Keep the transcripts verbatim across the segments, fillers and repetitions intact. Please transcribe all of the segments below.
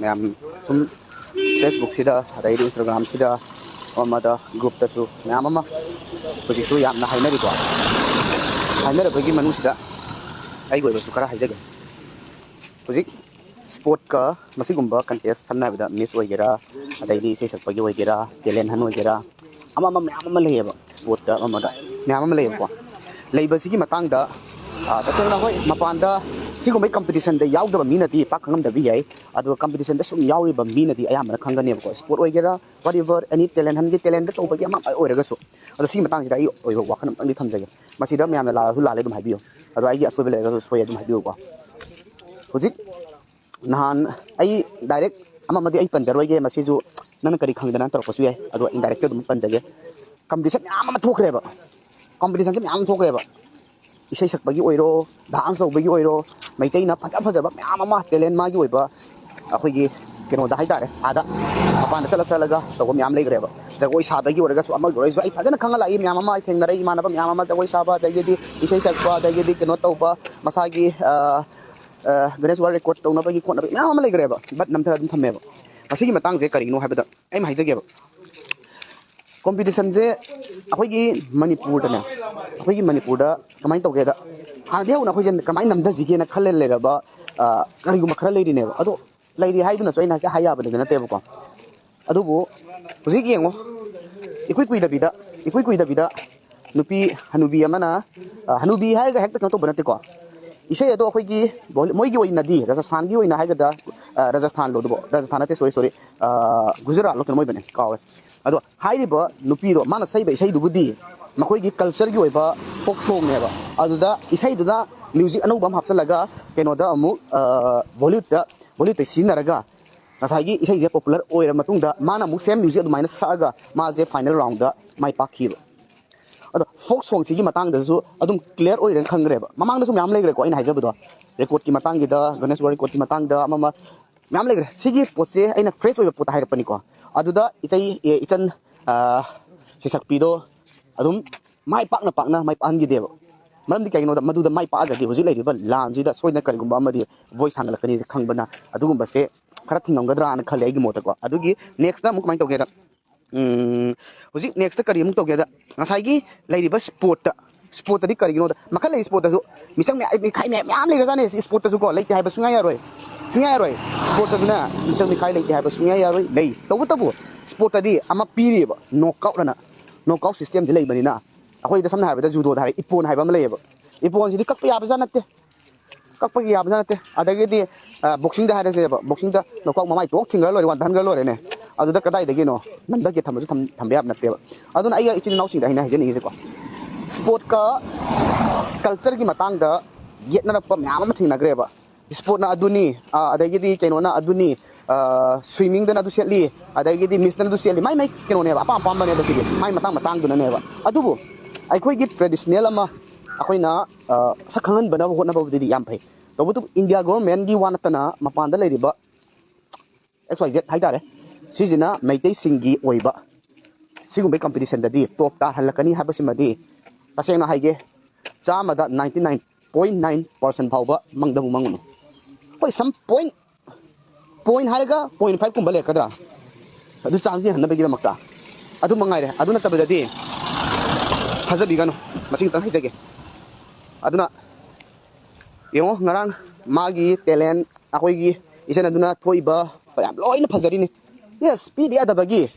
ꯃꯌꯥꯝ ꯁꯨꯝ ꯐꯦꯁꯕꯨꯛꯁꯤꯗ, ꯑꯗꯩꯗꯤ ꯏꯟꯁꯇꯥꯒ꯭ꯔꯥꯝꯁꯤꯗ, ꯑꯃꯗ ꯒ꯭ꯔꯨꯞꯇꯁꯨ ꯃꯌꯥꯝ ꯑꯃ ꯍꯧꯖꯤꯛꯁꯨ ꯌꯥꯝꯅ ꯍꯥꯏꯅꯔꯤꯀꯣ꯫ ꯍꯥꯏꯅꯔꯛꯄꯒꯤ ꯃꯅꯨꯡꯁꯤꯗ ꯑꯩꯒꯤ ꯑꯣꯏꯕꯁꯨ ꯈꯔ ꯍꯥꯏꯖꯒꯦ꯫ ꯍꯧꯖꯤꯛ ꯁ꯭ꯄꯣꯔꯠꯀ ꯃꯁꯤꯒꯨꯝꯕ ꯀꯟꯇꯦꯁ, ꯁꯝꯅ ꯍꯥꯏꯔꯕꯗ ꯃꯤꯁ ꯑꯣꯏꯒꯦꯔꯥ, ꯑꯗꯩꯗꯤ ꯏꯁꯩ ꯁꯛꯄꯒꯤ ꯑꯣꯏꯒꯦꯔꯥ, ꯇꯦꯂꯦꯟ ꯍꯟ ꯑꯣꯏꯒꯦꯔꯥ, ꯑꯃ ꯑꯃ ꯃꯌꯥꯝ ꯑꯃ ꯂꯩꯌꯦꯕ, ꯁ꯭ꯄꯣꯔꯠꯇ ꯑꯃꯗ ꯃꯌꯥꯝ ꯑꯃ ꯂꯩꯌꯦꯕꯀꯣ꯫ ꯂꯩꯕꯁꯤꯒꯤ ꯃꯇꯥꯡꯗ, ꯑ, ꯇꯁꯦꯡꯅ ꯍꯣꯏ, ꯃꯄꯥꯟꯗ ꯁꯤꯒꯨꯝꯕꯒꯤ ꯀꯝꯄꯤꯇꯤꯁꯟꯗ ꯌꯥꯎꯗꯕ ꯃꯤꯅꯗꯤ ꯄꯥꯛ ꯈꯪꯉꯝꯗꯕ ꯌꯥꯏ꯫ ꯑꯗꯨꯒ ꯀꯝꯄꯤꯇꯤꯁꯟꯗ ꯁꯨꯝ ꯌꯥꯎꯔꯤꯕ ꯃꯤꯅꯗꯤ ꯑꯌꯥꯝꯕꯅ ꯈꯪꯒꯅꯦꯕꯀꯣ, ꯁ꯭ꯄꯣꯔꯠ ꯑꯣꯏꯒꯦꯔꯥ, ꯋꯥꯠ ꯑꯦꯚꯔ, ꯑꯦꯅꯤ ꯇꯦꯂꯦꯟ ꯍꯟꯒꯤ ꯇꯦꯂꯦꯟꯗ ꯇꯧꯕꯒꯤ ꯑꯃ ꯑꯣꯏꯔꯒꯁꯨ꯫ ꯑꯗꯣ ꯁꯤꯒꯤ ꯃꯇꯥꯡꯁꯤꯗ ꯑꯩ ꯑꯣꯏꯕ ꯋꯥꯈꯜ ꯑꯃꯇꯪꯗꯤ ꯊꯝꯖꯒꯦ꯫ ꯃꯁꯤꯗ ꯃꯌꯥꯝꯅ ꯂꯥꯜꯂꯁꯨ ꯂꯥꯜꯂꯦ ꯑꯗꯨꯝ ꯍꯥꯏꯕꯤꯌꯨ, ꯑꯗꯣ ꯑꯩꯒꯤ ꯑꯁꯣꯏꯕ ꯂꯩꯔꯒꯁꯨ ꯁꯣꯏ ꯑꯗꯨꯝ ꯍꯥꯏꯕꯤꯌꯨꯀꯣ꯫ ꯍꯧꯖꯤꯛ ꯅꯍꯥꯟ ꯑꯩ ꯗꯥꯏꯔꯦꯛ ꯑꯃꯃꯗꯤ ꯑꯩ ꯄꯟꯖꯔꯣꯏꯒꯦ, ꯃꯁꯤꯁꯨ ꯅꯪꯅ ꯀꯔꯤ ꯈꯪꯗꯅ ꯇꯧꯔꯛꯄꯁꯨ ꯌꯥꯏ, ꯑꯗꯣ ꯏꯟꯗꯥꯏꯔꯦꯛꯇ ꯑꯗꯨꯝ ꯄꯟꯖꯒꯦ꯫ ꯀꯝꯄꯤꯇꯤꯁꯟ ꯃꯌꯥꯝ ꯑꯃ ꯊꯣꯛꯈ꯭ꯔꯦꯕ, ꯀꯝꯄꯤꯇꯤꯁꯟꯁꯦ ꯃꯌꯥꯝ ꯑꯃ ꯊꯣꯛꯈ꯭ꯔꯦꯕ꯫ ꯏꯁꯩ ꯁꯛꯄꯒꯤ ꯑꯣꯏꯔꯣ, ꯗꯥꯟꯁ ꯇꯧꯕꯒꯤ ꯑꯣꯏꯔꯣ, ꯃꯩꯇꯩꯅ ꯐꯖ ꯐꯖꯕ ꯃꯌꯥꯝ ꯑꯃ, ꯇꯦꯂꯦꯟ ꯃꯥꯒꯤ ꯑꯣꯏꯕ, ꯑꯩꯈꯣꯏꯒꯤ ꯀꯩꯅꯣꯗ ꯍꯥꯏꯇꯥꯔꯦ, ꯑꯥꯗ ꯃꯄꯥꯟꯗ ꯆꯠꯂ ꯆꯠꯂꯒ ꯇꯧꯕ ꯃꯌꯥꯝ ꯂꯩꯈ꯭ꯔꯦꯕ꯫ ꯖꯒꯣꯏ ꯁꯥꯕꯒꯤ ꯑꯣꯏꯔꯒꯁꯨ, ꯑꯃꯒꯤ ꯑꯣꯏꯔꯒꯁꯨ ꯑꯩ ꯐꯖꯅ ꯈꯪꯍꯜꯂꯛꯏ, ꯃꯌꯥꯝ ꯑꯃ ꯑꯩ ꯊꯦꯡꯅꯔꯛꯏ, ꯏꯃꯥꯟꯅꯕ ꯃꯌꯥꯝ ꯑꯃ ꯖꯒꯣꯏ ꯁꯥꯕ, ꯑꯗꯒꯤꯗꯤ ꯏꯁꯩ ꯁꯛꯄ, ꯑꯗꯒꯤꯗꯤ ꯀꯩꯅꯣ ꯇꯧꯕ, ꯃꯁꯥꯒꯤ, ꯑ, ꯑ, ꯒꯅꯦꯁ ꯋꯥꯔꯜ ꯔꯦꯀꯣꯔꯗ ꯇꯧꯅꯕꯒꯤ ꯈꯣꯠꯅꯕꯒꯤ ꯃꯌꯥꯝ ꯑꯃ ꯂꯩꯈ꯭ꯔꯦꯕ꯫ ꯕꯠ ꯅꯝꯊꯔ ꯑꯗꯨꯝ ꯊꯝꯃꯦꯕ꯫ ꯃꯁꯤꯒꯤ ꯃꯇꯥꯡꯁꯦ ꯀꯔꯤꯒꯤꯅꯣ ꯍꯥꯏꯕꯗ, ꯑꯩ ꯑꯃ ꯍꯥꯏꯖꯒꯦꯕ, ꯀꯣꯝꯄꯤꯇꯤꯁꯟꯁꯦ ꯑꯩꯈꯣꯏꯒꯤ ꯃꯅꯤꯄꯨꯔꯗꯅꯦ, ꯑꯩꯈꯣꯏꯒꯤ ꯃꯅꯤꯄꯨꯔꯗ ꯀꯃꯥꯏꯅ ꯇꯧꯒꯦꯗ, ꯍꯥꯟꯅꯗꯤ ꯍꯧꯅ ꯑꯩꯈꯣꯏꯁꯦ ꯀꯃꯥꯏꯅ ꯅꯝꯊꯁꯤꯒꯦꯅ ꯈꯜꯂ ꯂꯩꯔꯕ, ꯑ, ꯀꯔꯤꯒꯨꯝꯕ ꯈꯔ ꯂꯩꯔꯤꯅꯦꯕ꯫ ꯑꯗꯣ ꯂꯩꯔꯤ ꯍꯥꯏꯗꯨꯅꯁꯨ ꯑꯩꯅ ꯍꯦꯛꯇ ꯍꯥꯏ ꯌꯥꯕꯗꯤ ꯅꯠꯇꯦꯕꯀꯣ꯫ ꯑꯗꯨꯕꯨ ꯍꯧꯖꯤꯛ ꯌꯦꯡꯉꯣ, ꯏꯀꯨꯏ ꯀꯨꯏꯗꯕꯤꯗ, ꯏꯀꯨꯏ ꯀꯨꯏꯗꯕꯤꯗ ꯅꯨꯄꯤ ꯍꯅꯨꯕꯤ ꯑꯃꯅ, ꯑ, ꯍꯅꯨꯕꯤ ꯍꯥꯏꯔꯒ ꯍꯦꯛꯇ ꯀꯩꯅꯣ ꯇꯧꯕ ꯅꯠꯇꯦꯀꯣ꯫ ꯏꯁꯩ ꯑꯗꯣ ꯑꯩꯈꯣꯏꯒꯤ ꯕꯣꯂꯤ-, ꯃꯣꯏꯒꯤ ꯑꯣꯏꯅꯗꯤ ꯔꯥꯖꯁꯊꯥꯟꯒꯤ ꯑꯣꯏꯅ ꯍꯥꯏꯒꯗ꯭ꯔꯥ, ꯑ, ꯔꯥꯖꯁꯊꯥꯟꯂꯣ ꯑꯗꯨꯕꯨ, ꯔꯥꯖꯁꯊꯥꯟ ꯅꯠꯇꯦ, ꯁꯣꯔꯤ, ꯁꯣꯔꯤ, ꯑ, ꯒꯨꯖꯔꯥꯠꯂꯣ ꯀꯩꯅꯣ ꯑꯣꯏꯕꯅꯦ, ꯀꯥꯎꯔꯦ꯫ ꯑꯗꯣ ꯍꯥꯏꯔꯤꯕ ꯅꯨꯄꯤꯗꯣ ꯃꯥꯅ ꯁꯛꯏꯕ ꯏꯁꯩꯗꯨꯕꯨꯗꯤ ꯃꯈꯣꯏꯒꯤ ꯀꯜꯆꯔꯒꯤ ꯑꯣꯏꯕ ꯐꯣꯛ ꯁꯣꯡꯅꯦꯕ꯫ ꯑꯗꯨꯗ ꯏꯁꯩꯗꯨꯗ ꯃ꯭ꯌꯨꯖꯤꯛ ꯑꯅꯧꯕ ꯑꯃ ꯍꯥꯞꯆꯤꯜꯂꯒ ꯀꯩꯅꯣꯗ ꯑꯃꯨꯛ, ꯑ, ꯕꯣꯂꯤꯋꯨꯗꯇ, ꯕꯣꯂꯤꯋꯨꯗꯇ ꯁꯤꯖꯤꯟꯅꯔꯒ ꯉꯁꯥꯏꯒꯤ ꯏꯁꯩꯁꯦ ꯄꯣꯄꯨꯂꯔ ꯑꯣꯏꯔ ꯃꯇꯨꯡꯗ ꯃꯥꯅ ꯑꯃꯨꯛ ꯁꯦꯝ ꯃ꯭ꯌꯨꯖꯤꯛ ꯑꯗꯨꯃꯥꯏꯅ ꯁꯛꯑꯒ ꯃꯥꯁꯦ ꯐꯥꯏꯅꯦꯜ ꯔꯥꯎꯟꯗ ꯃꯥꯏ ꯄꯥꯛꯈꯤꯕ꯫ ꯑꯗꯣ ꯐꯣꯛ ꯁꯣꯡꯁꯤꯒꯤ ꯃꯇꯥꯡꯗꯁꯨ ꯑꯗꯨꯝ ꯀ꯭ꯂꯤꯌꯥꯔ ꯑꯣꯏꯔꯦꯅ ꯈꯪꯈ꯭ꯔꯦꯕ꯫ ꯃꯃꯥꯡꯗꯁꯨ ꯃꯌꯥꯝ ꯂꯩꯈ꯭ꯔꯦꯀꯣ, ꯑꯩꯅ ꯍꯥꯏꯖꯕꯗꯣ, ꯔꯦꯀꯣꯔꯗꯀꯤ ꯃꯇꯥꯡꯒꯤꯗ, ꯒꯅꯦꯁ ꯋꯥꯔꯜ ꯔꯦꯀꯣꯔꯗꯀꯤ ꯃꯇꯥꯡꯗ, ꯑꯃ ꯑꯃ ꯃꯌꯥꯝ ꯂꯩꯈ꯭ꯔꯦ꯫ ꯁꯤꯒꯤ ꯄꯣꯠꯁꯦ ꯑꯩꯅ ꯐ꯭ꯔꯦꯁ ꯑꯣꯏꯕ ꯄꯣꯠꯇ ꯍꯥꯏꯔꯛꯄꯅꯤꯀꯣ꯫ ꯑꯗꯨꯗ ꯏꯆꯩ, ꯑꯦ, ꯏꯆꯟ, ꯑ, ꯁꯩꯁꯛꯄꯤꯗꯣ ꯑꯗꯨꯝ ꯃꯥꯏ ꯄꯥꯛꯅ ꯄꯥꯛꯅ ꯃꯥꯏ ꯄꯥꯛꯍꯟꯈꯤꯗꯦꯕ꯫ ꯃꯔꯝꯗꯤ ꯀꯩꯒꯤꯅꯣꯗ, ꯃꯗꯨꯗ ꯃꯥꯏ ꯄꯥꯛꯑꯒꯗꯤ ꯍꯧꯖꯤꯛ ꯂꯩꯔꯤꯕ ꯂꯥꯟꯁꯤꯗ ꯁꯣꯏꯗꯅ ꯀꯔꯤꯒꯨꯝꯕ ꯑꯃꯗꯤ ꯚꯣꯏꯁ ꯊꯥꯡꯒꯠꯂꯛꯀꯅꯤ ꯈꯪꯕꯅ ꯑꯗꯨꯒꯨꯝꯕꯁꯦ ꯈꯔ ꯊꯤꯡꯉꯝꯒꯗ꯭ꯔꯥꯅ ꯈꯜꯂꯦ ꯑꯩꯒꯤ ꯃꯣꯠꯇꯀꯣ꯫ ꯑꯗꯨꯒꯤ ꯅꯦꯛꯁꯇ ꯑꯃꯨꯛ ꯀꯃꯥꯏꯅ ꯇꯧꯒꯦꯗ, ꯎꯝ, ꯍꯧꯖꯤꯛ ꯅꯦꯛꯁꯇ ꯀꯔꯤ ꯑꯃꯨꯛ ꯇꯧꯒꯦꯗ, ꯉꯁꯥꯏꯒꯤ ꯂꯩꯔꯤꯕ ꯁ꯭ꯄꯣꯔꯠꯇ, ꯁ꯭ꯄꯣꯔꯠꯇꯗꯤ ꯀꯔꯤꯒꯤꯅꯣꯗ, ꯃꯈꯜ ꯂꯩ ꯁ꯭ꯄꯣꯔꯠꯇꯁꯨ, ꯃꯤꯆꯪ ꯃꯌꯥꯝ, ꯃꯤꯈꯥꯏ ꯃꯌꯥꯝ, ꯃꯌꯥꯝ ꯂꯩꯈ꯭ꯔꯖꯥꯠꯅꯦ ꯁ꯭ꯄꯣꯔꯠꯇꯁꯨꯀꯣ꯫ ꯂꯩꯇꯦ ꯍꯥꯏꯕ ꯁꯨꯡꯌꯥ ꯌꯥꯔꯣꯏ, ꯁꯨꯡꯌꯥ ꯌꯥꯔꯣꯏ꯫ ꯁ꯭ꯄꯣꯔꯠꯇꯁꯨꯅꯦ, ꯃꯤꯆꯪ ꯃꯤꯈꯥꯏ ꯂꯩꯇꯦ ꯍꯥꯏꯕ ꯁꯨꯡꯌꯥ ꯌꯥꯔꯣꯏ꯫ ꯂꯩ, ꯇꯧꯕꯇꯕꯨ ꯁ꯭ꯄꯣꯔꯠꯇꯗꯤ ꯑꯃ ꯄꯤꯔꯤꯑꯕ, ꯅꯣꯛ ꯑꯥꯎꯠ ꯑꯅ, ꯅꯣꯛ ꯑꯥꯎꯠ ꯁꯤꯁꯇꯦꯝꯁꯦ ꯂꯩꯕꯅꯤꯅ꯫ ꯑꯩꯈꯣꯏꯗ ꯁꯝꯅ ꯍꯥꯏꯔꯕꯗ ꯖꯨꯗꯣꯗ ꯍꯥꯏꯔꯦ, ꯏꯄꯣꯟ ꯍꯥꯏꯕ ꯑꯃ ꯂꯩꯌꯦꯕ꯫ ꯏꯄꯣꯟꯁꯤꯗꯤ ꯀꯛꯄ ꯌꯥꯕꯖꯥꯠ ꯅꯠꯇꯦ, ꯀꯛꯄꯒꯤ ꯌꯥꯕꯖꯥꯠ ꯅꯠꯇꯦ꯫ ꯑꯗꯒꯤꯗꯤ ꯕꯣꯛꯁꯤꯡꯗ ꯍꯥꯏꯔꯁꯦꯕ, ꯕꯣꯛꯁꯤꯡꯗ ꯅꯣꯛ ꯑꯥꯎꯠ ꯃꯃꯥꯏ ꯇꯣꯛ ꯊꯤꯡꯈ꯭ꯔ ꯂꯣꯏꯔꯦ, ꯋꯥꯟꯊꯍꯟꯈ꯭ꯔ ꯂꯣꯏꯔꯦꯅꯦ꯫ ꯑꯗꯨꯗ ꯀꯗꯥꯏꯗꯒꯤꯅꯣ ꯅꯝꯊꯒꯦ ꯊꯝꯕꯁꯨ ꯊꯝꯕ ꯌꯥꯕ ꯅꯠꯇꯦꯕ꯫ ꯑꯗꯨꯅ ꯑꯩꯒ ꯏꯆꯤꯟ ꯏꯅꯥꯎꯁꯤꯡꯗ ꯑꯩꯅ ꯍꯥꯏꯖꯅꯤꯡꯉꯤꯁꯦꯀꯣ, ꯁ꯭ꯄꯣꯔꯠꯀ ꯀꯜꯆꯔꯒꯤ ꯃꯇꯥꯡꯗ ꯌꯦꯠꯅꯔꯛꯄ ꯃꯌꯥꯝ ꯑꯃ ꯊꯦꯡꯅꯈ꯭ꯔꯦꯕ꯫ ꯁ꯭ꯄꯣꯔꯠꯅ ꯑꯗꯨꯅꯤ, ꯑꯗꯒꯤꯗꯤ ꯀꯩꯅꯣꯅ ꯑꯗꯨꯅꯤ, ꯁ꯭ꯋꯤꯃꯤꯡꯗꯅ ꯑꯗꯨ ꯁꯦꯠꯂꯤ, ꯑꯗꯒꯤꯗꯤ ꯃꯤꯁꯇꯅ ꯑꯗꯨ ꯁꯦꯠꯂꯤ, ꯃꯥꯏ ꯃꯥꯏ ꯀꯩꯅꯣꯅꯦꯕ, ꯑꯄꯥꯝ ꯑꯄꯥꯝꯕꯅꯦꯕ ꯁꯤꯗꯤ, ꯃꯥꯏ ꯃꯇꯥꯡ ꯃꯇꯥꯡꯗꯨꯅꯅꯦꯕ꯫ ꯑꯗꯨꯕꯨ ꯑꯩꯈꯣꯏꯒꯤ ꯇ꯭ꯔꯦꯗꯤꯁꯅꯦꯜ ꯑꯃ ꯑꯩꯈꯣꯏꯅ ꯁꯛ ꯈꯪꯍꯟꯕꯅꯕ ꯍꯣꯠꯅꯕꯕꯨꯗꯤ ꯌꯥꯝ ꯐꯩ꯫ ꯇꯧꯕꯇꯕꯨ ꯏꯟꯗꯤꯌꯥ ꯒꯣꯔꯃꯦꯟꯒꯤ ꯋꯥ ꯅꯠꯇꯅ ꯃꯄꯥꯟꯗ ꯂꯩꯔꯤꯕ ꯑꯦꯛꯁ ꯋꯥꯏ ꯖꯦꯠ ꯍꯥꯏꯇꯥꯔꯦ, ꯁꯤꯁꯤꯅ ꯃꯩꯇꯩꯁꯤꯡꯒꯤ ꯑꯣꯏꯕ ꯁꯤꯒꯨꯝꯕꯩ ꯀꯝꯄꯤꯇꯤꯁꯟꯗꯗꯤ ꯇꯣꯞ ꯇꯥꯍꯜꯂꯛꯀꯅꯤ ꯍꯥꯏꯕꯁꯤꯃꯗꯤ ꯇꯁꯦꯡꯅ ꯍꯥꯏꯒꯦ, ꯆꯥꯝꯃꯗ ninety nine point nine percent ꯐꯥꯎꯕ ꯃꯪꯗꯕꯨ ꯃꯪꯉꯨꯅꯨ꯫ ꯍꯣꯏ, some point, point ꯍꯥꯏꯔꯒ point five ꯀꯨꯝꯕ ꯂꯩꯔꯛꯀꯗ꯭ꯔꯥ, ꯑꯗꯨ ꯆꯥꯟꯁ ꯌꯦꯡꯍꯟꯅꯕꯒꯤꯗꯃꯛꯇ꯫ ꯑꯗꯨ ꯃꯉꯥꯏꯔꯦ꯫ ꯑꯗꯨ ꯅꯠꯇꯕꯗꯗꯤ ꯊꯥꯖꯕꯤꯒꯅꯨ꯫ ꯃꯁꯤ ꯈꯛꯇꯪ ꯍꯥꯏꯖꯒꯦ꯫ ꯑꯗꯨꯅ ꯌꯦꯡꯉꯣ, ꯉꯔꯥꯡ ꯃꯥꯒꯤ ꯇꯦꯂꯦꯟ, ꯑꯩꯈꯣꯏꯒꯤ ꯏꯆꯟ ꯑꯗꯨꯅ ꯊꯣꯛꯏꯕ ꯃꯌꯥꯝ ꯂꯣꯏꯅ ꯐꯖꯔꯤꯅꯤ꯫ ꯌꯦꯁ, ꯄꯤꯗ ꯌꯥꯗꯕꯒꯤ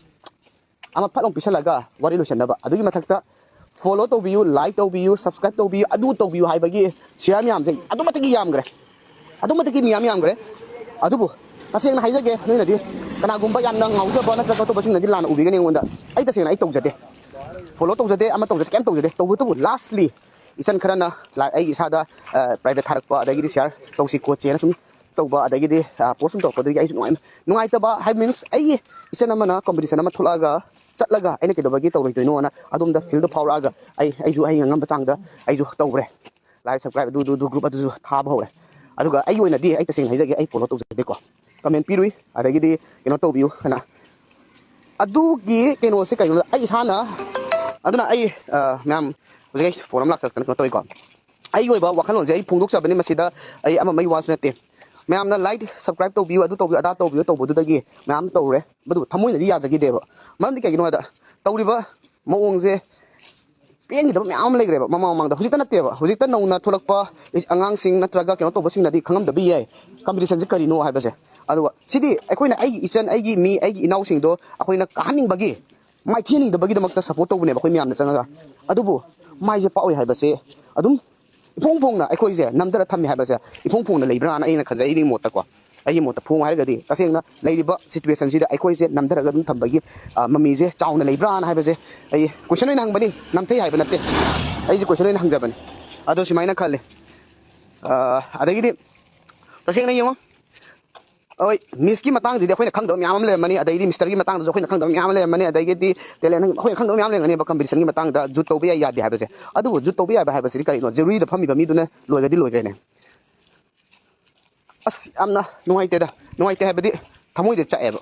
ꯑꯃ ꯐꯠ ꯂꯥꯎ ꯄꯤꯁꯜꯂꯒ ꯋꯥꯔꯤ ꯂꯣꯏꯁꯟꯅꯕ꯫ ꯑꯗꯨꯒꯤ ꯃꯊꯛꯇ ꯐꯣꯂꯣ ꯇꯧꯕꯤꯌꯨ, ꯂꯥꯏꯛ ꯇꯧꯕꯤꯌꯨ, ꯁꯕꯁꯀ꯭ꯔꯥꯏꯕ ꯇꯧꯕꯤꯌꯨ, ꯑꯗꯨ ꯇꯧꯕꯤꯌꯨ ꯍꯥꯏꯕꯒꯤ ꯁꯤꯌꯥꯔ ꯃꯌꯥꯝꯁꯦ ꯑꯗꯨꯛ ꯃꯇꯤꯛ ꯌꯥꯝꯈ꯭ꯔꯦ, ꯑꯗꯨꯛ ꯃꯇꯤꯛ ꯃꯌꯥꯝ ꯌꯥꯝꯈ꯭ꯔꯦ꯫ ꯑꯗꯨꯕꯨ ꯇꯁꯦꯡꯅ ꯍꯥꯏꯖꯒꯦ, ꯅꯣꯏꯅꯗꯤ ꯀꯅꯥꯒꯨꯝꯕ ꯌꯥꯝꯅ ꯉꯥꯎꯖꯕ ꯅꯠꯇ꯭ꯔꯒ ꯑꯇꯣꯞꯄꯁꯤꯡꯅꯗꯤ ꯂꯥꯟꯅ ꯎꯕꯤꯒꯅꯤ ꯑꯩꯉꯣꯟꯗ꯫ ꯑꯩ ꯇꯁꯦꯡꯅ ꯑꯩ ꯇꯧꯖꯗꯦ, ꯐꯣꯂꯣ ꯇꯧꯖꯗꯦ, ꯑꯃ ꯇꯧꯖꯗꯦ, ꯀꯩꯝ ꯇꯧꯖꯗꯦ꯫ ꯇꯧꯕꯇꯕꯨ ꯂꯥꯁꯂꯤ ꯏꯆꯟ ꯈꯔꯅ ꯂꯥꯏ-, ꯑꯩꯒꯤ ꯏꯁꯥꯗ ꯄ꯭ꯔꯥꯏꯚꯦꯠ ꯊꯥꯔꯛꯄ, ꯑꯗꯒꯤꯗꯤ ꯁꯤꯌꯥꯔ ꯇꯧꯁꯤ ꯈꯣꯠꯁꯦꯅ ꯁꯨꯝ ꯇꯧꯕ, ꯑꯗꯒꯤꯗꯤ ꯄꯣꯁ ꯁꯨꯝ ꯇꯧꯔꯛꯄꯗꯨꯒꯤ ꯑꯩꯁꯨ ꯅꯨꯡꯉꯥꯏ-, ꯅꯨꯡꯉꯥꯏꯇꯕ ꯍꯥꯏꯕ ꯃꯤꯟꯁ, ꯑꯩꯒꯤ ꯏꯆꯟ ꯑꯃꯅ ꯀꯝꯄꯤꯇꯤꯁꯟ ꯑꯃ ꯊꯣꯛꯂꯛꯑꯒ ꯆꯠꯂꯒ ꯑꯩꯅ ꯀꯩꯗꯧꯕꯒꯤ ꯇꯧꯔꯣꯏꯗꯣꯏꯅꯣꯅ ꯑꯗꯣꯝꯗ ꯐꯤꯜꯗ ꯐꯥꯎꯔꯛꯑꯒ ꯑꯩ, ꯑꯩꯁꯨ ꯑꯩ ꯉꯝꯕ ꯆꯥꯡꯗ ꯑꯩꯁꯨ ꯇꯧꯈ꯭ꯔꯦ꯫ ꯂꯥꯏꯛ, ꯁꯕꯁꯀ꯭ꯔꯥꯏꯕ ꯑꯗꯨ, ꯑꯗꯨ, ꯑꯗꯨ ꯒ꯭ꯔꯨꯞ ꯑꯗꯨꯁꯨ ꯊꯥꯕ ꯍꯧꯔꯦ꯫ ꯑꯗꯨꯒ ꯑꯩꯒꯤ ꯑꯣꯏꯅꯗꯤ ꯑꯩ ꯇꯁꯦꯡꯅ ꯍꯥꯏꯖꯒꯦ, ꯑꯩ ꯐꯣꯂꯣ ꯇꯧꯖꯗꯦꯀꯣ꯫ ꯀꯃꯦꯟ ꯄꯤꯔꯨꯏ, ꯑꯗꯒꯤꯗꯤ ꯀꯩꯅꯣ ꯇꯧꯕꯤꯌꯨ ꯍꯥꯏꯅ꯫ ꯑꯗꯨꯒꯤ ꯀꯩꯅꯣꯁꯦ ꯀꯩꯅꯣ ꯑꯩ ꯏꯁꯥꯅ, ꯑꯗꯨꯅ ꯑꯩ, ꯑ, ꯃꯌꯥꯝ ꯍꯧꯖꯤꯛ ꯑꯩ ꯐꯣꯟ ꯑꯃ ꯂꯥꯛꯆꯔꯛꯇꯅ ꯀꯩꯅꯣ ꯇꯧꯋꯤꯀꯣ꯫ ꯑꯩꯒꯤ ꯑꯣꯏꯕ ꯋꯥꯈꯜꯂꯣꯟꯁꯦ ꯑꯩ ꯐꯣꯡꯗꯣꯛꯆꯕꯅꯤ, ꯃꯁꯤꯗ ꯑꯩ ꯑꯃ ꯑꯃꯒꯤ ꯋꯥꯁꯨ ꯅꯠꯇꯦ꯫ ꯃꯌꯥꯝꯅ ꯂꯥꯏꯛ, ꯁꯕꯁꯀ꯭ꯔꯥꯏꯕ ꯇꯧꯕꯤꯌꯨ, ꯑꯗꯨ ꯇꯧꯕꯤꯌꯨ, ꯑꯗꯥ ꯇꯧꯕꯤꯌꯨ ꯇꯧꯕꯗꯨꯗꯒꯤ ꯃꯌꯥꯝ ꯇꯧꯔꯦ, ꯃꯗꯨꯕꯨ ꯊꯃꯣꯏꯅꯗꯤ ꯌꯥꯖꯈꯤꯗꯦꯕ꯫ ꯃꯔꯝꯗꯤ ꯀꯩꯒꯤꯅꯣ ꯍꯥꯏꯗ, ꯇꯧꯔꯤꯕ ꯃꯑꯣꯡꯁꯦ ꯄꯦꯟꯈꯤꯗꯕ ꯃꯌꯥꯝ ꯑꯃ ꯂꯩꯈ꯭ꯔꯦꯕ ꯃꯃꯥꯡ ꯃꯃꯥꯡꯗ꯫ ꯍꯧꯖꯤꯛꯇ ꯅꯠꯇꯦꯕ, ꯍꯧꯖꯤꯛꯇ ꯅꯧꯅ ꯊꯣꯛꯂꯛꯄ ꯑꯉꯥꯡꯁꯤꯡ ꯅꯠꯇ꯭ꯔꯒ ꯀꯩꯅꯣ ꯇꯧꯕꯁꯤꯡꯅꯗꯤ ꯈꯪꯉꯝꯗꯕ ꯌꯥꯏ ꯀꯝꯄꯤꯇꯤꯁꯟꯁꯦ ꯀꯔꯤꯅꯣ ꯍꯥꯏꯕꯁꯦ꯫ ꯑꯗꯨꯒ ꯁꯤꯗꯤ ꯑꯩꯈꯣꯏꯅ ꯑꯩꯒꯤ ꯏꯆꯟ, ꯑꯩꯒꯤ ꯃꯤ, ꯑꯩꯒꯤ ꯏꯅꯥꯎꯁꯤꯡꯗꯣ ꯑꯩꯈꯣꯏꯅ ꯀꯥꯍꯟꯅꯤꯡꯕꯒꯤ, ꯃꯥꯏꯊꯤꯍꯟꯅꯤꯡꯗꯕꯒꯤꯗꯃꯛꯇ ꯁꯞꯄꯣꯔꯠ ꯇꯧꯕꯅꯦꯕ ꯑꯩꯈꯣꯏ ꯃꯌꯥꯝꯅ ꯆꯪꯉꯒ꯫ ꯑꯗꯨꯕꯨ ꯃꯥꯏꯁꯦ ꯄꯥꯛꯑꯣꯏ ꯍꯥꯏꯕꯁꯦ ꯑꯗꯨꯝ ꯏꯐꯣꯡ ꯐꯣꯡꯅ ꯑꯩꯈꯣꯏꯁꯦ ꯅꯝꯊꯔ ꯊꯝꯃꯤ ꯍꯥꯏꯕꯁꯦ ꯏꯐꯣꯡ ꯐꯣꯡꯅ ꯂꯩꯕ꯭ꯔꯥꯅ ꯑꯩꯅ ꯈꯟꯖꯩ, ꯑꯩꯒꯤ ꯃꯣꯠꯇꯀꯣ꯫ ꯑꯩꯒꯤ ꯃꯣꯠꯇ ꯐꯣꯡꯉꯨ ꯍꯥꯏꯔꯒꯗꯤ, ꯇꯁꯦꯡꯅ ꯂꯩꯔꯤꯕ ꯁꯤꯆꯨꯋꯦꯁꯟꯁꯤꯗ ꯑꯩꯈꯣꯏꯁꯦ ꯅꯝꯊꯔꯒ ꯑꯗꯨꯝ ꯊꯝꯕꯒꯤ, ꯑ, ꯃꯃꯤꯁꯦ ꯆꯥꯎꯅ ꯂꯩꯕ꯭ꯔꯥꯅ ꯍꯥꯏꯕꯁꯦ ꯑꯩ ꯀꯣꯏꯁꯟ ꯑꯣꯏꯅ ꯍꯪꯕꯅꯤ, ꯅꯝꯊꯩ ꯍꯥꯏꯕ ꯅꯠꯇꯦ꯫ ꯑꯩꯁꯦ ꯀꯣꯏꯁꯟ ꯑꯣꯏꯅ ꯍꯪꯖꯕꯅꯤ꯫ ꯑꯗꯣ ꯁꯨꯃꯥꯏꯅ ꯈꯜꯂꯤ꯫ ꯑ, ꯑꯗꯒꯤꯗꯤ ꯇꯁꯦꯡꯅ ꯌꯦꯡꯉꯣ, ꯍꯣꯏ, ꯃꯤꯁꯀꯤ ꯃꯇꯥꯡꯁꯤꯗꯤ ꯑꯩꯈꯣꯏꯅ ꯈꯪꯗꯕ ꯃꯌꯥꯝ ꯑꯃ ꯂꯩꯔꯝꯃꯅꯤ, ꯑꯗꯩꯗꯤ ꯃꯤꯁꯇꯔꯒꯤ ꯃꯇꯥꯡꯗꯁꯨ ꯑꯩꯈꯣꯏꯅ ꯈꯪꯗꯕ ꯃꯌꯥꯝ ꯑꯃ ꯂꯩꯔꯝꯃꯅꯤ, ꯑꯗꯒꯤꯗꯤ ꯇꯦꯂꯦꯟ ꯑꯩꯈꯣꯏꯅ ꯈꯪꯗꯕ ꯃꯌꯥꯝ ꯂꯩꯔꯝꯒꯅꯦꯕ ꯀꯝꯄꯤꯇꯤꯁꯟꯒꯤ ꯃꯇꯥꯡꯗ, ꯖꯨꯠ ꯇꯧꯕ ꯌꯥꯏ ꯌꯥꯗꯦ ꯍꯥꯏꯕꯁꯦ꯫ ꯑꯗꯨꯕꯨ ꯖꯨꯠ ꯇꯧꯕ ꯌꯥꯕ ꯍꯥꯏꯕꯁꯤꯗꯤ ꯀꯔꯤꯅꯣ? ꯖꯨꯔꯤꯗ ꯐꯝꯃꯤꯕ ꯃꯤꯗꯨꯅ ꯂꯣꯏꯒꯗꯤ ꯂꯣꯏꯈ꯭ꯔꯦꯅꯦ꯫ ꯑꯁ, ꯌꯥꯝꯅ ꯅꯨꯡꯉꯥꯏꯇꯦꯗ꯫ ꯅꯨꯡꯉꯥꯏꯇꯦ ꯍꯥꯏꯕꯗꯤ ꯊꯃꯣꯏꯗ ꯆꯥꯛꯑꯦꯕ꯫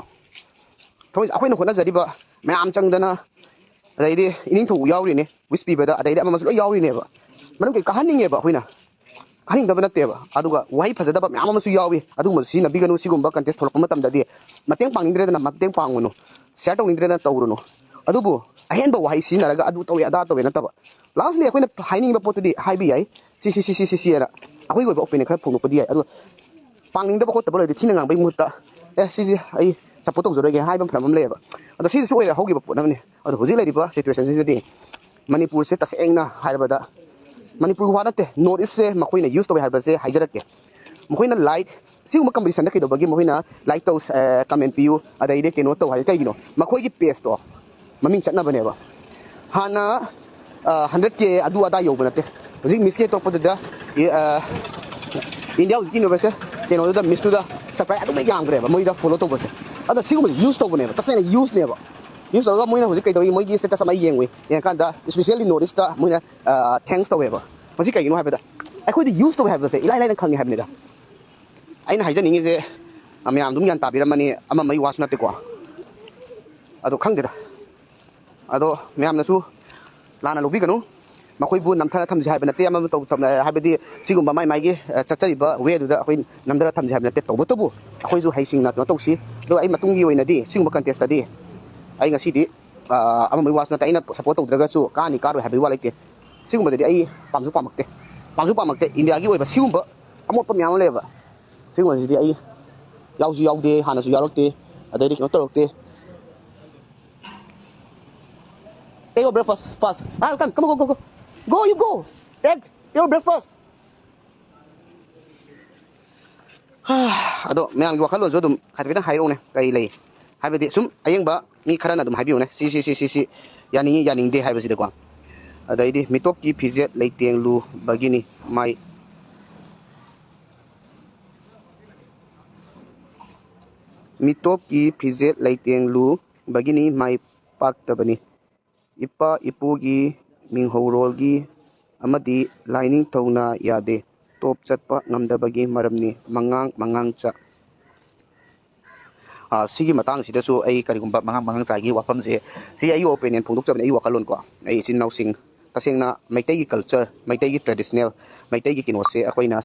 ꯊꯃꯣꯏ, ꯑꯩꯈꯣꯏꯅ ꯍꯣꯠꯅꯖꯔꯤꯕ ꯃꯌꯥꯝ ꯆꯪꯗꯅ, ꯑꯗꯩꯗꯤ ꯏꯅꯤꯡꯊꯧ ꯌꯥꯎꯔꯤꯅꯦ, ꯋꯤꯁ ꯄꯤꯕꯗ, ꯑꯗꯩꯗꯤ ꯑꯃ ꯑꯃꯁꯨ ꯂꯣꯏ ꯌꯥꯎꯔꯤꯅꯦꯕ꯫ ꯃꯔꯝ ꯀꯩ ꯀꯥꯍꯟꯅꯤꯡꯉꯦꯕ ꯑꯩꯈꯣꯏꯅ, ꯀꯥꯍꯟꯅꯤꯡꯗꯕ ꯅꯠꯇꯦꯕ꯫ ꯑꯗꯨꯒ ꯋꯥꯍꯩ ꯐꯖꯗꯕ ꯃꯌꯥꯝ ꯑꯃꯁꯨ ꯌꯥꯎꯏ, ꯑꯗꯨꯒꯨꯝꯕꯁꯨ ꯁꯤꯖꯤꯟꯅꯕꯤꯒꯅꯨ꯫ ꯁꯤꯒꯨꯝꯕ ꯀꯟꯇꯦꯁ ꯊꯣꯛꯂꯛꯄ ꯃꯇꯝꯗꯗꯤ ꯃꯇꯦꯡ ꯄꯥꯡꯅꯤꯡꯗ꯭ꯔꯦꯗꯅ ꯃꯇꯦꯡ ꯄꯥꯡꯒꯅꯨ, ꯁꯤꯌꯔ ꯇꯧꯅꯤꯡꯗ꯭ꯔꯦꯗꯅ ꯇꯧꯔꯨꯅꯨ꯫ ꯑꯗꯨꯕꯨ ꯑꯍꯦꯟꯕ ꯋꯥꯍꯩ ꯁꯤꯖꯤꯟꯅꯔꯒ ꯑꯗꯨ ꯇꯧꯋꯦ ꯑꯗꯥ ꯇꯧꯋꯦ ꯅꯠꯇꯕ, ꯂꯥꯁꯂꯤ ꯑꯩꯈꯣꯏꯅ ꯍꯥꯏꯅꯤꯡꯕ ꯄꯣꯠꯇꯨꯗꯤ ꯍꯥꯏꯕ ꯌꯥꯏ, ꯁꯤ ꯁꯤ ꯁꯤ ꯁꯤ ꯁꯤ ꯁꯤ ꯍꯥꯏꯅ ꯑꯩꯈꯣꯏꯒꯤ ꯑꯣꯏꯕ ꯑꯣꯄꯤꯅꯤꯌꯟ ꯈꯔ ꯐꯣꯡꯗꯣꯛꯄꯗꯤ ꯌꯥꯏ꯫ ꯑꯗꯣ ꯄꯥꯡꯅꯤꯡꯗꯕ ꯈꯣꯠꯇꯕ ꯂꯩꯔꯗꯤ ꯊꯤꯅ ꯉꯥꯡꯕꯒꯤ ꯃꯍꯨꯠꯇ, "ꯑꯦ, ꯁꯤꯁꯦ ꯑꯩ ꯁꯞꯄꯣꯔꯠ ꯇꯧꯖꯔꯣꯏꯒꯦ" ꯍꯥꯏꯕ ꯑꯃ ꯐꯅ ꯑꯃ ꯂꯩꯌꯦꯕ꯫ ꯑꯗꯣ ꯁꯤꯁꯤꯁꯨ ꯑꯣꯏꯔꯦ ꯍꯧꯈꯤꯕ ꯄꯣꯠ ꯑꯃꯅꯤ꯫ ꯑꯗꯣ ꯍꯧꯖꯤꯛ ꯂꯩꯔꯤꯕ ꯁꯤꯆꯨꯋꯦꯁꯟꯁꯤꯗꯗꯤ ꯃꯅꯤꯄꯨꯔꯁꯦ ꯇꯁꯦꯡꯅ ꯍꯥꯏꯔꯕꯗ, ꯃꯅꯤꯄꯨꯔꯒꯤ ꯋꯥ ꯅꯠꯇꯦ, ꯅꯣꯔꯠ ꯏꯁꯁꯦ ꯃꯈꯣꯏꯅ ꯌꯨꯁ ꯇꯧꯋꯦ ꯍꯥꯏꯕꯁꯦ ꯍꯥꯏꯖꯔꯛꯀꯦ꯫ ꯃꯈꯣꯏꯅ ꯂꯥꯏꯛ, ꯁꯤꯒꯨꯝꯕ ꯀꯝꯄꯤꯇꯤꯁꯟꯗ ꯀꯩꯗꯧꯕꯒꯤ ꯃꯈꯣꯏꯅ ꯂꯥꯏꯛ ꯇꯧ, ꯑ, ꯀꯃꯦꯟ ꯄꯤꯌꯨ, ꯑꯗꯩꯗꯤ ꯀꯩꯅꯣ ꯇꯧ ꯍꯥꯏ? ꯀꯩꯒꯤꯅꯣ? ꯃꯈꯣꯏꯒꯤ ꯄꯦꯖꯇꯣ ꯃꯃꯤꯡ ꯆꯠꯅꯕꯅꯦꯕ꯫ ꯍꯥꯟꯅ, ꯑ, ꯍꯟꯗ꯭ꯔꯦꯠ ꯀꯦ ꯑꯗꯨ ꯑꯗꯥ ꯌꯧꯕ ꯅꯠꯇꯦ꯫ ꯍꯧꯖꯤꯛ ꯃꯤꯁ ꯀꯦ ꯇꯣꯛꯄꯗꯨꯗ, ꯑ, ꯏꯟꯗꯤꯌꯥ ꯍꯧꯖꯤꯛꯀꯤ ꯌꯨꯅꯤꯚꯔꯁꯦ ꯀꯩꯅꯣꯗꯨꯗ, ꯃꯤꯁꯇꯨꯗ ꯁꯕꯁꯀ꯭ꯔꯥꯏꯕ ꯑꯗꯨꯝ ꯌꯥꯝꯈ꯭ꯔꯦꯕ ꯃꯣꯏꯗ ꯐꯣꯂꯣ ꯇꯧꯕꯁꯦ꯫ ꯑꯗꯣ ꯁꯤꯒꯨꯝꯕꯁꯦ ꯌꯨꯁ ꯇꯧꯕꯅꯦꯕ, ꯇꯁꯦꯡꯅ ꯌꯨꯁꯅꯦꯕ꯫ ꯌꯨꯁ ꯇꯧꯔꯒ ꯃꯣꯏꯅ ꯍꯧꯖꯤꯛ ꯀꯩꯗꯧꯏ? ꯃꯣꯏꯒꯤ ꯁ꯭ꯇꯦꯇꯁ ꯑꯃ ꯌꯦꯡꯉꯨꯏ, ꯌꯦꯡꯉꯀꯥꯟꯗ ꯏꯁꯄꯤꯁꯦꯜꯂꯤ ꯅꯣꯔꯠ ꯏꯁꯇ ꯃꯣꯏꯅ, ꯑ, ꯊꯦꯡꯛꯁ ꯇꯧꯋꯦꯕ꯫ ꯃꯁꯤ ꯀꯩꯒꯤꯅꯣ ꯍꯥꯏꯕꯗ ꯑꯩꯈꯣꯏꯗꯤ ꯌꯨꯁ ꯇꯧꯋꯦ ꯍꯥꯏꯕꯁꯦ ꯏꯂꯥꯏ ꯂꯥꯏꯅ ꯈꯪꯉꯦ ꯍꯥꯏꯕꯅꯤꯗ꯫ ꯑꯩꯅ ꯍꯥꯏꯖꯅꯤꯡꯉꯤꯁꯦ, ꯑ, ꯃꯌꯥꯝ ꯑꯗꯨꯝ ꯒ꯭ꯌꯥꯟ ꯇꯥꯕꯤꯔꯝꯃꯅꯤ, ꯑꯃ ꯑꯃꯒꯤ ꯋꯥꯁꯨ ꯅꯠꯇꯦꯀꯣ꯫ ꯑꯗꯣ ꯈꯪꯗꯦꯗ꯫ ꯑꯗꯣ ꯃꯌꯥꯝꯅꯁꯨ ꯂꯥꯟꯅ ꯂꯧꯕꯤꯒꯅꯨ꯫ ꯃꯈꯣꯏꯕꯨ ꯅꯝꯊꯅ ꯊꯝꯁꯤ ꯍꯥꯏꯕ ꯅꯠꯇꯦ, ꯑꯃ ꯑꯃ ꯇꯧ-, ꯊꯝ-, ꯍꯥꯏꯕꯗꯤ ꯁꯤꯒꯨꯝꯕ ꯃꯥꯏ ꯃꯥꯏꯒꯤ, ꯑ, ꯆꯠꯆꯔꯤꯕ ꯋꯦꯗꯨꯗ ꯑꯩꯈꯣꯏ ꯅꯝꯊꯅ ꯊꯝꯁꯤ ꯍꯥꯏꯕ ꯅꯠꯇꯦ꯫ ꯇꯧꯕꯇꯕꯨ ꯑꯩꯈꯣꯏꯁꯨ ꯍꯩꯁꯤꯡꯅ ꯀꯩꯅꯣ ꯇꯧꯁꯤ꯫ ꯑꯗꯨꯒ ꯑꯩ ꯃꯇꯨꯡꯒꯤ ꯑꯣꯏꯅꯗꯤ ꯁꯤꯒꯨꯝꯕ ꯀꯟꯇꯦꯁꯇꯗꯤ ꯑꯩ ꯉꯁꯤꯗꯤ, ꯑ, ꯑꯃꯝꯕꯩ ꯋꯥꯁꯨ ꯅꯠꯇꯦ, ꯑꯩꯅ ꯁꯞꯄꯣꯔꯠ ꯇꯧꯗ꯭ꯔꯒꯁꯨ ꯀꯥꯅꯤ ꯀꯥꯔꯣꯏ ꯍꯥꯏꯕꯒꯤ ꯋꯥ ꯂꯩꯇꯦ꯫ ꯁꯤꯒꯨꯝꯕꯗꯗꯤ ꯑꯩ ꯄꯥꯝꯁꯨ ꯄꯥꯝꯃꯛꯇꯦ, ꯄꯥꯝꯁꯨ ꯄꯥꯝꯃꯛꯇꯦ꯫ ꯏꯟꯗꯤꯌꯥꯒꯤ ꯑꯣꯏꯕ ꯁꯤꯒꯨꯝꯕ ꯑꯃꯣꯠꯄ ꯃꯌꯥꯝ ꯑꯃ ꯂꯩꯌꯦꯕ, ꯁꯤꯒꯨꯝꯕꯁꯤꯗꯤ ꯑꯩ ꯌꯥꯎꯁꯨ ꯌꯥꯎꯗꯦ, ꯍꯥꯟꯅꯁꯨ ꯌꯥꯎꯔꯛꯇꯦ, ꯑꯗꯩꯗꯤ ꯀꯩꯅꯣ ꯇꯧꯔꯛꯇꯦ꯫ Take your breakfast, fast. Ah, come, come, go, go, go. Go, you go. Take your breakfast. ꯑꯗꯣ ꯃꯌꯥꯝꯒꯤ ꯋꯥꯈꯜꯂꯣꯟꯁꯨ ꯑꯗꯨꯝ ꯍꯥꯏꯐꯦꯠꯇꯪ ꯍꯥꯏꯔꯛꯎꯅꯦ, ꯀꯔꯤ ꯂꯩ? ꯍꯥꯏꯕꯗꯤ ꯁꯨꯝ ꯑꯌꯦꯡꯕ ꯃꯤ ꯈꯔꯅ ꯑꯗꯨꯝ ꯍꯥꯏꯕꯤꯌꯨꯅꯦ, ꯁꯤ, ꯁꯤ, ꯁꯤ, ꯁꯤ, ꯁꯤ ꯌꯥꯅꯤꯡꯉꯤ, ꯌꯥꯅꯤꯡꯗꯦ ꯍꯥꯏꯕꯁꯤꯗꯀꯣ꯫ ꯑꯗꯩꯗꯤ ꯃꯤꯇꯣꯞꯀꯤ ꯐꯤꯖꯦꯠ ꯂꯩꯇꯦꯡꯂꯨꯕꯒꯤꯅꯤ ꯃꯥꯏ, ꯃꯤꯇꯣꯞꯀꯤ ꯐꯤꯖꯦꯠ ꯂꯩꯇꯦꯡꯂꯨꯕꯒꯤꯅꯤ ꯃꯥꯏ ꯄꯥꯛꯇꯕꯅꯤ꯫ ꯏꯄꯥ ꯏꯄꯨꯒꯤ ꯃꯤꯡꯍꯧꯔꯣꯜꯒꯤ ꯑꯃꯗꯤ ꯂꯥꯏꯅꯤꯡꯊꯧꯅ ꯌꯥꯗꯦ꯫ ꯇꯣꯞ ꯆꯠꯄ ꯉꯝꯗꯕꯒꯤ ꯃꯔꯝꯅꯤ꯫ ꯃꯉꯥꯡ ꯃꯉꯥꯡꯆꯥ꯫ ꯑꯥ, ꯁꯤꯒꯤ ꯃꯇꯥꯡꯁꯤꯗꯁꯨ ꯑꯩ ꯀꯔꯤꯒꯨꯝꯕ ꯃꯉꯥꯡ ꯃꯉꯥꯡꯆꯥꯒꯤ ꯋꯥꯐꯝꯁꯦ, ꯁꯤ ꯑꯩꯒꯤ ꯑꯣꯄꯤꯅꯤꯌꯟ ꯐꯣꯡꯗꯣꯛꯆꯕꯅꯤ, ꯑꯩꯒꯤ ꯋꯥꯈꯜꯂꯣꯟꯀꯣ꯫ ꯑꯩ ꯏꯆꯤꯟ ꯏꯅꯥꯎꯁꯤꯡ, ꯇꯁꯦꯡꯅ ꯃꯩꯇꯩꯒꯤ ꯀꯜꯆꯔ, ꯃꯩꯇꯩꯒꯤ ꯇ꯭ꯔꯦꯗꯤꯁꯅꯦꯜ, ꯃꯩꯇꯩꯒꯤ ꯀꯩꯅꯣꯁꯦ ꯑꯩꯈꯣꯏꯅ